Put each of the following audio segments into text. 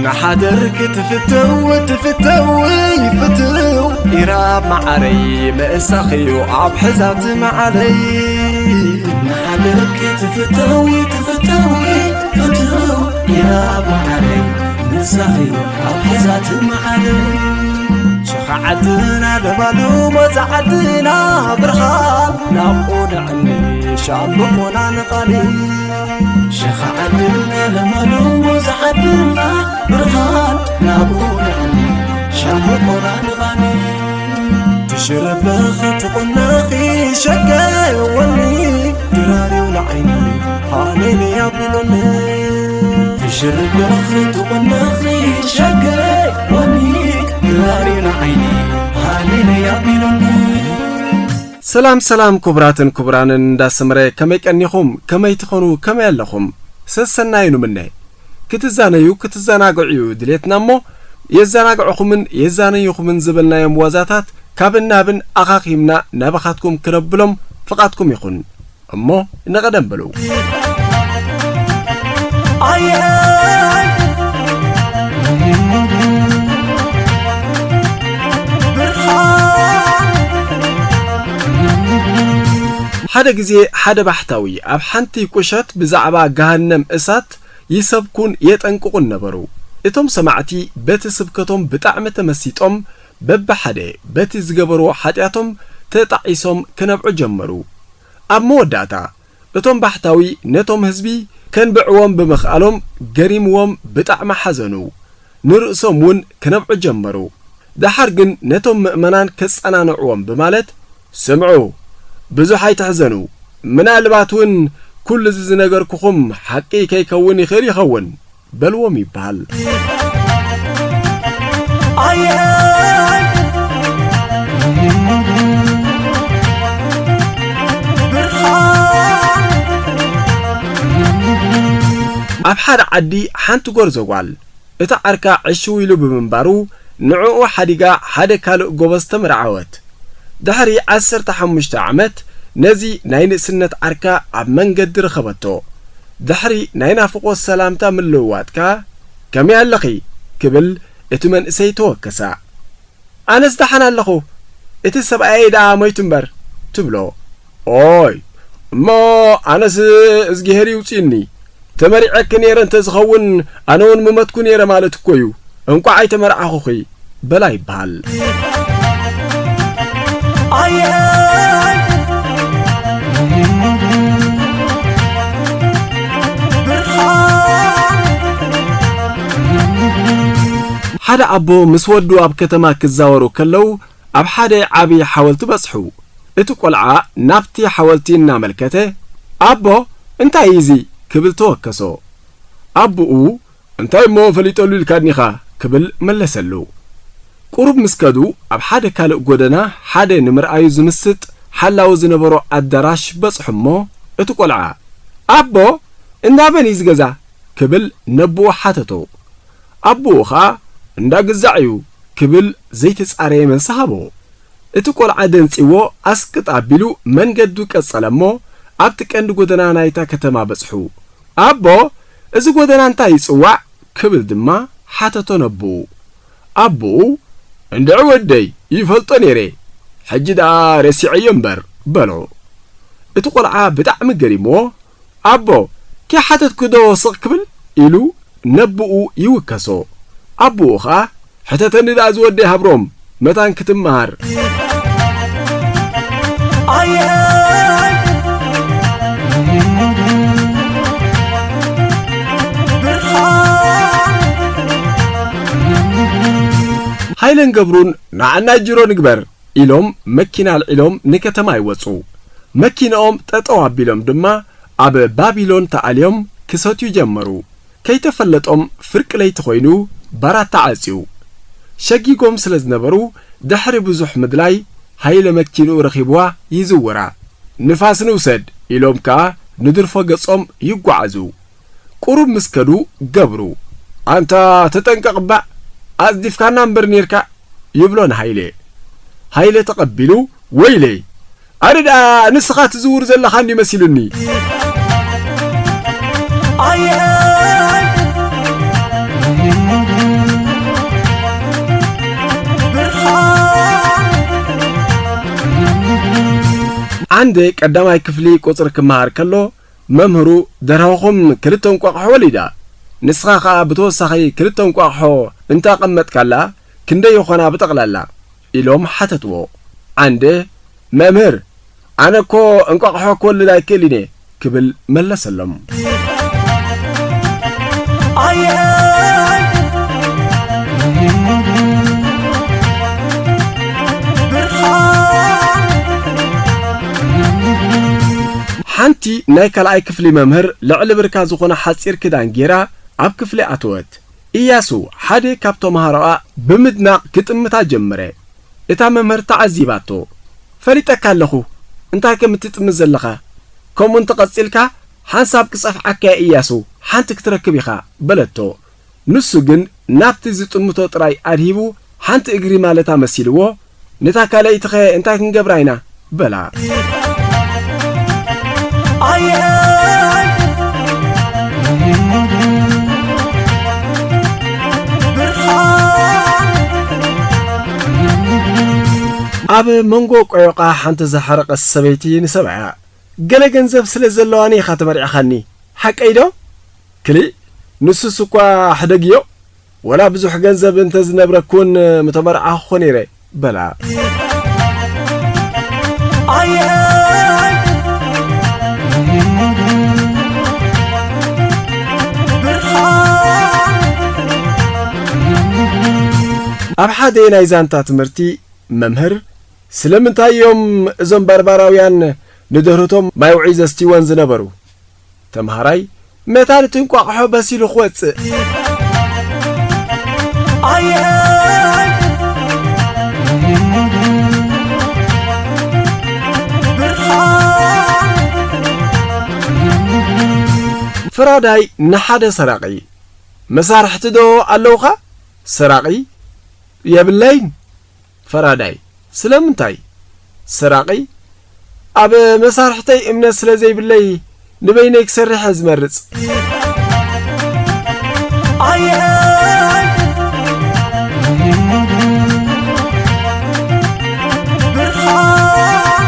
ንሓደር ክትፍተው ትፍተው ይፍትው ኢራብ መዓረይ ምእሳኽዩ ኣብ ሕዛት መዓለይ። ንሓደር ክትፍተው ትፍተው ይፍትው ኢራብ መዓረይ ምእሳኽዩ ኣብ ሕዛት መዓለይ። ሸኻ ዓድና ለማሉ መዛ ዓድና ብርሃን ናብኡ ንዕኒ ሻምብቆና ንቓኒ። ሸኻ ዓድና ለማሉ መዛ ዓድና ብርሃን ናብኡ ንዕኒ ሻምብቆና ንቓኒ። ትሽረበኺ ትቑነኺ ሸገወኒ ድራሪው ንዓይኒ ሃሌሉያ ቢሎኒ። ትሽርበኺ ትቑነኺ ሸገወኒ ድራሪው ንዓይኒ ሃሌሉያ ቢሎኒ። ሰላም ሰላም ክቡራትን ክቡራንን እንዳሰመረ ከመይ ቀኒኹም? ከመይ ትኾኑ? ከመይ ኣለኹም? ሰሰናዩ ንምነ። ክትዛነዩ ክትዘናግዑ እዩ ድሌትና እሞ የዘናግዕኹምን የዛነዩኹምን ዝበልናዮም ዋዛታት ካብን ናብን ኣኻኺምና ናባኻትኩም ክነብሎም ፍቓድኩም ይኹን። እሞ ንቐደም በሉ። ኣየ ብርሃን ሓደ ግዜ ሓደ ባሕታዊ ኣብ ሓንቲ ቁሸት ብዛዕባ ገሃነም እሳት ይሰብኩን የጠንቅቑን ነበሩ። እቶም ሰማዕቲ በቲ ስብከቶም ብጣዕሚ ተመሲጦም በብሓደ በቲ ዝገበርዎ ሓጢኣቶም ተጣዒሶም ክነብዑ ጀመሩ። ኣብ መወዳእታ እቶም ባሕታዊ ነቶም ህዝቢ ከንብዕዎም ብምኽኣሎም ገሪምዎም ብጣዕሚ ሓዘኑ። ንርእሶም እውን ክነብዑ ጀመሩ። ደሓር ግን ነቶም ምእመናን ከጸናንዕዎም ብማለት፣ ስምዑ፣ ብዙሕ ኣይትሕዘኑ፣ ምናልባት እውን ኩሉ እዚ ዝነገርኩኹም ሓቂ ከይከውን ይኽእል ይኸውን በልዎም ይበሃል። ኣየ ብርሃን ኣብ ሓደ ዓዲ ሓንቲ ጎርዞ ጓል እታ ዓርካ ዕሽው ኢሉ ብምንባሩ ንዕኡ ሓዲጋ ሓደ ካልእ ጎበዝ ተመርዓወት። ድሕሪ ዓሰርተ ሓሙሽተ ዓመት ነዚ ናይ ንእስነት ዓርካ ኣብ መንገዲ ረኸበቶ። ድሕሪ ናይ ናፍቖት ሰላምታ ምልውዋጥ ከኣ ከመይ ኣለኺ ክብል እቲ መንእሰይ ተወከሳ። ኣነስ ደሓን ኣለኹ፣ እቲ ሰብኣየይ ደኣ ሞይቱ እምበር ትብሎ። ኦይ እሞ ኣነስ እዝግሄር ይውፅእኒ፣ ተመሪዐኪ ነይረ እንተዝኸውን ኣነ እውን ምመትኩ ነይረ ማለት እኮ እዩ፣ እንቋዕ ኣይተመርዓኹኺ በላ ይበሃል። ኣየ ብርሃን ሓደ ኣቦ ምስ ወዱ ኣብ ከተማ ክዛወሩ ከለዉ ኣብ ሓደ ዓቢ ሓወልቲ በጽሑ። እቲ ቆልዓ ናብቲ ሓወልቲ እናመልከተ፣ ኣቦ እንታይ እዩ እዚ ክብል ተወከሶ። ኣቦኡ እንታይ እሞ ፈሊጠሉ ኢልካኒኻ ክብል መለሰሉ። ቁሩብ ምስ ከዱ ኣብ ሓደ ካልእ ጎደና ሓደ ንምርኣዩ ዝምስጥ ሓላዊ ዝነበሮ ኣዳራሽ በጽሑ እሞ እቲ ቆልዓ ኣቦ እንዳ መን እዩ ዝገዛ ክብል ነቦኡ ሓተቶ። ኣቦኡ ኸኣ እንዳ ግዛዕ እዩ ክብል ዘይተጻረየ መልሲ ሃቦ። እቲ ቆልዓ ደንጺዎ ኣስቅጥ ኣቢሉ መንገዱ ቀጸለ እሞ ኣብቲ ቀንዲ ጎደና ናይታ ከተማ በጽሑ። ኣቦ እዚ ጎደና እንታይ ይጽዋዕ ክብል ድማ ሓተቶ ነቦኡ። ኣቦኡ እንድዒ ወደይ ይፈልጦ ነይረ፣ ሕጂ ደኣ ረሲዐዮ እምበር በሎ። እቲ ቆልዓ ብጣዕሚ ገሪምዎ ኣቦ ከይሓተትኩ ዶ ስቕ ክብል ኢሉ ነቦኡ ይውከሶ። ኣቦኡ ኸኣ ሕተተኒ ደኣ ዝወደይ ሃብሮም መታን ክትመሃር። ኣየ ብርሃን ሃይለን ገብሩን ንዓና ጅሮ ንግበር ኢሎም መኪና ኣልዒሎም ንከተማ ይወጹ። መኪንኦም ጠጠው ኣቢሎም ድማ ኣብ ባቢሎን ተኣልዮም ክሰትዩ ጀመሩ። ከይተፈለጦም ፍርቂ ለይቲ ኮይኑ ባራት ተዓጽዩ። ሸጊጎም ስለ ዝነበሩ ድሕሪ ብዙሕ ምድላይ ሃይለ መኪንኡ ረኺብዋ ይዝውራ። ንፋስ ንውሰድ ኢሎም ከኣ ንድርፎ ገጾም ይጓዓዙ። ቁሩብ ምስ ከዱ ገብሩ ኣንታ ተጠንቀቕ እባ ኣጽዲፍካና እምበር ኔርካ ይብሎ ንሃይለ። ሃይለ ተቐቢሉ ወይለይ ኣነ ደኣ ንስኻ ትዝውር ዘለኻ እንዲ መሲሉኒ። ኣየ እንደ ቀዳማይ ክፍሊ ቁጽሪ ክመሃር ከሎ፣ መምህሩ ደርሆኹም ክልተ እንቋቑሖ ወሊዳ፣ ንስኻ ኸኣ ብተወሳኺ ክልተ እንቋቑሖ እንተ ኣቐመጥካላ ክንደይ ይኾና ብጠቕላላ? ኢሎም ሓተትዎ። ዓንደ፣ መምህር፣ ኣነ እኮ እንቋቑሖ ክወልድ ኣይክእልን እየ ክብል መለሰሎም። ኣየይ! ብርሃን! ሓንቲ ናይ ካልኣይ ክፍሊ መምህር ልዕሊ ብርካ ዝኾነ ሓጺር ክዳን ጌራ ኣብ ክፍሊ ኣተወት። ኢያሱ ሓደ ካብ ተምሃሮኣ ብምድናቕ ክጥምታ ጀመረ። እታ መምህር ተዓዚባቶ። "ፈሊጠካ ኣለኹ፣ እንታይ ከም እትጥምት ዘለኻ። ከምኡ እንተቐጺልካ፣ ሓንሳብ ክጸፍዓካ እየ ኢያሱ፣ ሓንቲ ክትረክብ ኢኻ" በለቶ። ንሱ ግን ናብቲ ዝጥምቶ ጥራይ ኣድሂቡ፣ ሓንቲ እግሪ ማለታ መሲልዎ፣ "ነታ ካልኣይትኸ እንታይ ክንገብራ ኢና?" በላ። ኣየይ! ብርሃን! ኣብ መንጎ ቆዮቓ ሓንቲ ዝሓረቐት ሰበይቲ ንሰብኣያ፣ "ገለ ገንዘብ ስለ ዘለዋኒ ኢኻ ተመርዒኻኒ፣ ሓቀይ ዶ?" ክሊ፣ ንሱስ እኳ ሕደግዮ፣ "ወላ ብዙሕ ገንዘብ እንተ ዝነብረኩን ምተመርዓኹ ነይረ" በላ። ኣየይ! ብርሃን! ኣብ ሓደ ናይ ዛንታ ትምህርቲ መምህር፣ "ስለምንታይ እዮም እዞም ባርባራውያን ንደርህቶም ማይ ውዑይ ዘስትይወን ዝነበሩ?" ተምሃራይ፣ "መታን እቲ እንቋቑሖ በሲሉ ክወጽእ." ኣየይ! ብርሃን! ፈራዳይ ንሓደ ሰራቒ፣ "መሳርሕቲ ዶ ኣለውኻ?" ሰራቒ፣ "የብለይን።" ፈራዳይ፣ "ስለምንታይ?" ሰራቒ፣ "ኣብ መሳርሕተይ እምነት ስለ ዘይብለይ፣ ንበይነይ ክሰርሕ እየ ዝመርጽ።" ኣየይ! ብርሃን!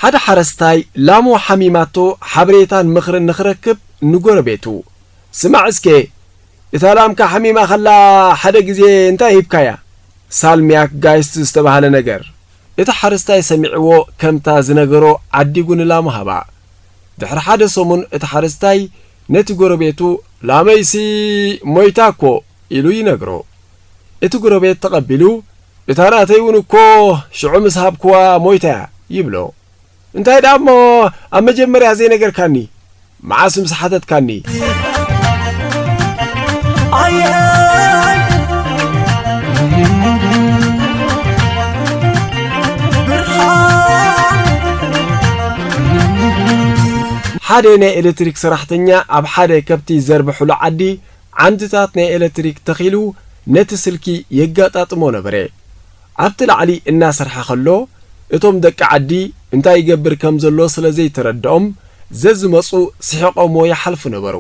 ሓደ ሓረስታይ ላሙ ሓሚማቶ ሓበሬታን ምኽርን ንኽረክብ ንጎረቤቱ፣ "ስማዕ እስከ፣ እታ ላምካ ሓሚማ ኸላ ሓደ ግዜ እንታይ ሂብካያ?" ሳልሚያክ ጋይስት ዝተባህለ ነገር። እቲ ሓረስታይ ሰሚዕዎ፣ ከምታ ዝነገሮ ዓዲጉ ንላሙ ሃባ። ድሕሪ ሓደ ሰሙን እቲ ሓረስታይ ነቲ ጎረቤቱ፣ "ላመይሲ ሞይታ እኮ" ኢሉ ይነግሮ። እቲ ጎረቤት ተቐቢሉ፣ "እታ ናተይ እውን እኮ ሽዑ ምስ ሃብክዋ ሞይታ እያ" ይብሎ። "እንታይ ደኣ እሞ ኣብ መጀመርያ ዘይነገርካኒ? መዓስ ምስ ሓተትካኒ?" ኣየይ! ብርሃን! ሓደ ናይ ኤሌክትሪክ ሰራሕተኛ ኣብ ሓደ ከብቲ ዘርብሕሉ ዓዲ ዓምድታት ናይ ኤሌክትሪክ ተኺሉ ነቲ ስልኪ የጋጣጥሞ ነበረ። ኣብቲ ላዕሊ እናሰርሐ ከሎ፣ እቶም ደቂ ዓዲ እንታይ ይገብር ከም ዘሎ ስለ ዘይተረድኦም፣ ዘዝመጹ ስሒቖምዎ ይሓልፉ ነበሩ።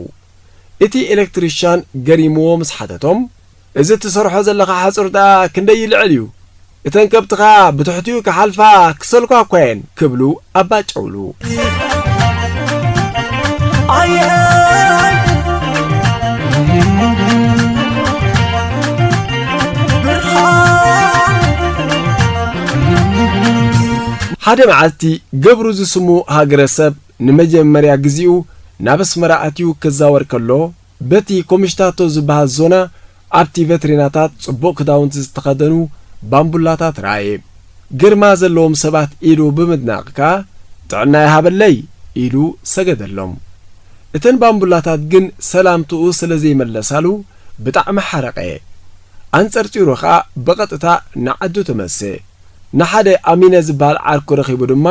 እቲ ኤሌክትሪሻን ገሪምዎ ምስ ሓተቶም፣ "እዚ እትሰርሖ ዘለኻ ሓጹር ደኣ ክንደይ ይልዕል እዩ? እተን ከብትኻ ብትሕቲኡ ክሓልፋ ክሰልኳ እኳ እየን" ክብሉ ኣባጨውሉ። ኣየይ! ብርሃን! ሓደ መዓልቲ ገብሩ ዝስሙ ሃገረሰብ ንመጀመርያ ግዜኡ ናብ ኣስመራ ኣትዩ ክዛወር ከሎ፣ በቲ ኮምሽታቶ ዝበሃል ዞና ኣብቲ ቨትሪናታት ጽቡቕ ክዳውንቲ ዝተኸደኑ ባምቡላታት ረኣየ። ግርማ ዘለዎም ሰባት ኢዱ ብምድናቕ ከኣ፣ "ጥዕና ይሃበለይ" ኢሉ ሰገደሎም። እተን ባምቡላታት ግን ሰላምትኡ ስለ ዘይመለሳሉ ብጣዕሚ ሓረቐ። ኣንጸርጺሩ ኸኣ ብቐጥታ ንዓዱ ተመልሰ። ንሓደ ኣሚነ ዝበሃል ዓርኩ ረኺቡ ድማ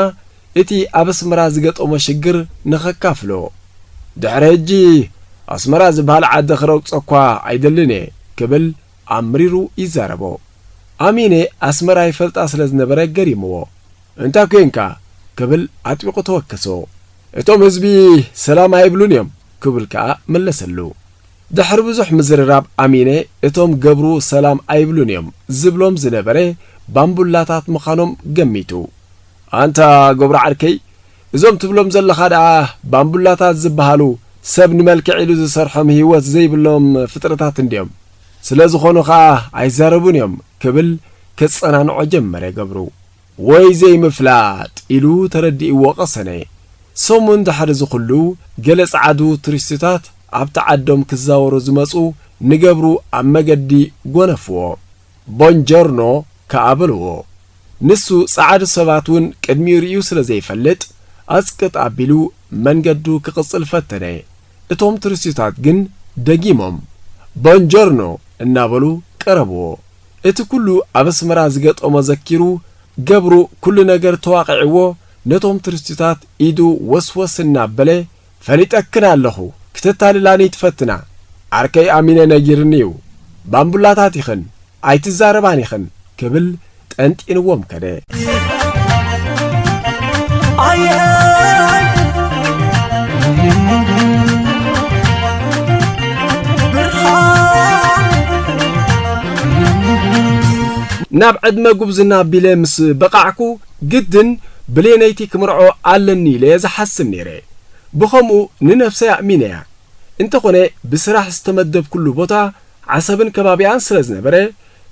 እቲ ኣብ ኣስመራ ዝገጠሞ ሽግር ንኸካፍሎ፣ "ድሕሪ ሕጂ ኣስመራ ዝበሃል ዓዲ ክረግጾ እኳ ኣይደልን እየ" ክብል ኣምሪሩ ይዛረቦ። ኣሚነ ኣስመራ ይፈልጣ ስለ ዝነበረ ገሪምዎ፣ "እንታይ ኴንካ?" ክብል ኣጥቢቑ ተወከሶ። "እቶም ህዝቢ ሰላም ኣይብሉን እዮም" ክብል ከኣ መለሰሉ። ድሕሪ ብዙሕ ምዝርራብ ኣሚነ እቶም ገብሩ ሰላም ኣይብሉን እዮም ዝብሎም ዝነበረ ባምቡላታት ምዃኖም ገሚቱ። ኣንታ ገብሩ ዓርከይ፣ እዞም ትብሎም ዘለኻ ደኣ ባምቡላታት ዝበሃሉ ሰብ ንመልክዕ ኢሉ ዝሰርሖም ህይወት ዘይብሎም ፍጥረታት እንድዮም። ስለ ዝኾኑ ኸኣ ኣይዛረቡን እዮም ክብል ከጸናንዖ ጀመረ ገብሩ። ወይ ዘይምፍላጥ ኢሉ ተረዲእዎ ቀሰነ። ሰሙን ድሕሪ እዚ ኹሉ ገለ ጸዓዱ ቱሪስትታት ኣብቲ ዓዶም ክዛወሩ ዝመጹ ንገብሩ ኣብ መገዲ ጎነፍዎ። ቦንጆርኖ ከኣ በልዎ። ንሱ ጸዓዱ ሰባት እውን ቅድሚኡ ርእዩ ስለ ዘይፈልጥ ኣጽቅጥ ኣቢሉ መንገዱ ክቕጽል ፈተነ። እቶም ቱሪስትታት ግን ደጊሞም ቦንጆርኖ እናበሉ ቀረብዎ። እቲ ኩሉ ኣብ ኣስመራ ዝገጠሞ ዘኪሩ ገብሩ ኩሉ ነገር ተዋቒዕዎ ነቶም ቱሪስትታት ኢዱ ወስወስ እናበለ ፈሊጠክን ኣለኹ፣ ክተታልላኒ ትፈትና። ዓርከይ ኣሚነ ነጊርኒ እዩ። ባምቡላታት ኢኽን፣ ኣይትዛረባን ኢኽን ክብል ጠንጢንዎም ከደ። ኣየ ብርሃን ናብ ዕድመ ጉብዝና ኣቢለ ምስ በቓዕኩ ግድን ብሌነይቲ ክምርዖ ኣለኒ ኢለ ዝሓስብ ነይረ። ብኸምኡ ንነፍሰይ ኣእሚነያ። እንተኾነ ብስራሕ ዝተመደብኩሉ ቦታ ዓሰብን ከባቢኣን ስለ ዝነበረ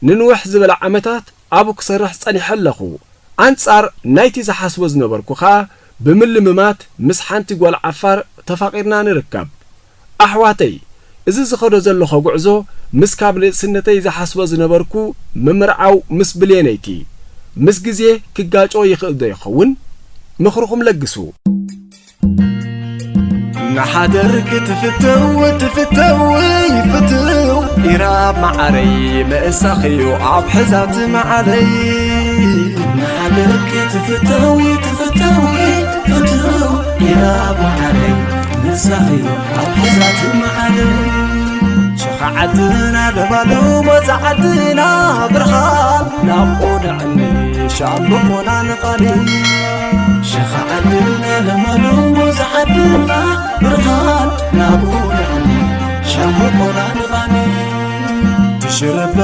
ንንውሕ ዝበለ ዓመታት ኣብኡ ክሰርሕ ጸኒሐ ኣለኹ። ኣንጻር ናይቲ ዝሓስቦ ዝነበርኩ ኸኣ ብምልምማት ምስ ሓንቲ ጓል ዓፋር ተፋቒርና ንርከብ። ኣሕዋተይ፣ እዚ ዝኸዶ ዘለኹ ጉዕዞ ምስ ካብ ንእስነተይ ዝሓስቦ ዝነበርኩ ምምርዓው ምስ ብሌነይቲ ምስ ግዜ ክጋጮ ይኽእል ዶ ይኸውን? ምኽርኹም ለግሱ። ንሓደር ክትፍተው ትፍተው ይፍትው ኢራብ መዓረይ ምእሳኽዮ ኣብ ሕዛት መዓረይ። ንሓደር ክትፍተው ትፍተው ይፍትው ኢራብ መዓረይ ምእሳኽዮ ኣብ ሕዛት መዓረይ። ሸኻ ዓድና ለማሉ መዛ ዓድና ብርሃን ናብ ኦነዕኒ ሻምበቆና ንቓኒ። ሸኻ ዓድና ለማሉ መዛ ዓድና ብርሃን ናብ ኦነዕኒ ሻምበቆና ንቓኒ። ትሽረበ